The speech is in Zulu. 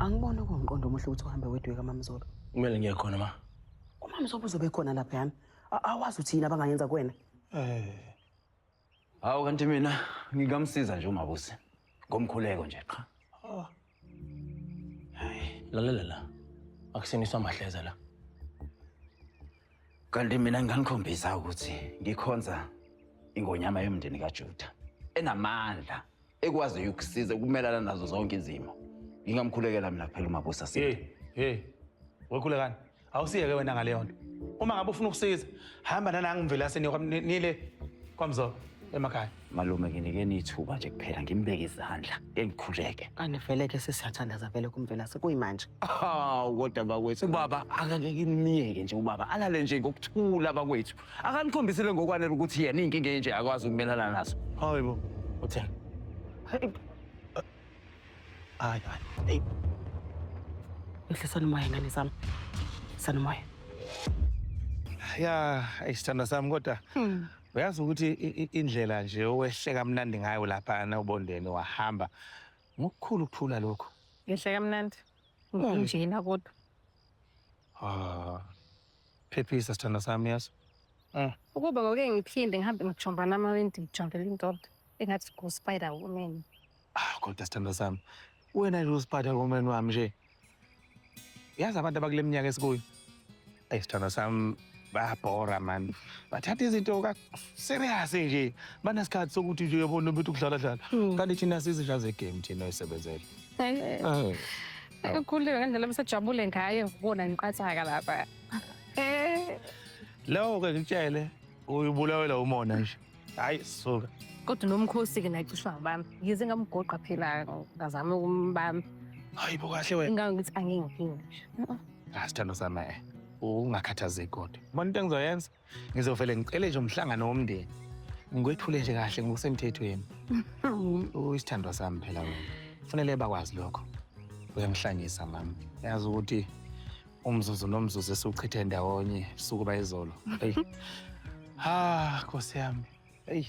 Angiboni kuwumqondo omuhle ukuthi uhambe wedwa kamamzolo. Kumele ngiye khona ma. Umamzobo uzobe khona laphayana. Awazi uthi yini abangayenza kuwena. Eh. Hawu kanti mina ngingamsiza nje uMabusi. Ngomkhuleko nje qha. Oh. Hayi, lalela la. Akusiniswa amahleza la. Kanti mina nginganikhombisa ukuthi ngikhonza ingonyama yomndeni kaJuda enamandla ekwaziyo ukusiza ukumelana nazo zonke izimo. Ngingamkhulekela mina kuphela uMabusi asinde. Hey, hey. Wekhulekani. Awusiyeke wena ngaleyo nto. Uma ngabe ufuna ukusiza, hamba nanangu Mvelase nile kwaMzobo emakhaya. Malume nginikeni ithuba nje kuphela ngimbeke izandla ke ngikhuleke. Kanti vele ke sesiyathandaza vele kuMvelase kuyimanje. Hawu kodwa bakwethu ubaba akake nimyeke nje ubaba alale nje ngokuthula bakwethu. Akanikhombisile ngokwanele ukuthi yena inkinga enje akwazi ukumelana nazo. Hayi bo. Utheni? Hayi hayi. Hey. Yehlisa umoya ngane zami. Sana umoya. Ya, isithandwa sami kodwa uyazi ukuthi indlela nje owehle kamnandi ngayo laphana obondeni wahamba ngokukhulu ukuthula lokho. Ngehle kamnandi. Nginjena kodwa. Ah. Phephisa sithandwa sami yazi. Ukuba ngoke ngiphinde ngihambe ngijombana amawindi ngijombele indoda engathi go-spider woman. Ah, kodwa sithandwa sami. Wena nje uspider woman wami nje. Yazi abantu abakule minyaka esikuyo. Ey sithandwa sami bayabhora man. Bathatha izinto ka serious nje. Banasikhathi sokuthi nje uyabona ukuthi ukudlala dlala. Kanti thina sizinja zegame thina oyisebenzele. Eh. Ukhulile ngendlela besejabule ngayo ngibona ngiqathaka lapha. Eh. Lowo ke ngitshele uyibulawela umona nje. Hayi suka. Kodwa nomkhosi-ke naye cishe wangibamba. Ngize ngamgoqa phela ngazama ukumbamba. Hayi bo kahle wena. Ingangokuthi angingingi nje. Ah sithando sami eh. Ungakhathazeki kodwa. Ubona into engizoyenza? Ngizovele ngicele nje umhlangano womndeni. Ngikwethule nje kahle ngokusemthethweni. Uyisithandwa sami phela wena. Kufanele bakwazi lokho. Uyangihlanyisa mama. Yazi ukuthi umzuzu nomzuzu esiwuchithe ndawonye suku bayizolo. Hey. Ha, Nkosi yami. Hey.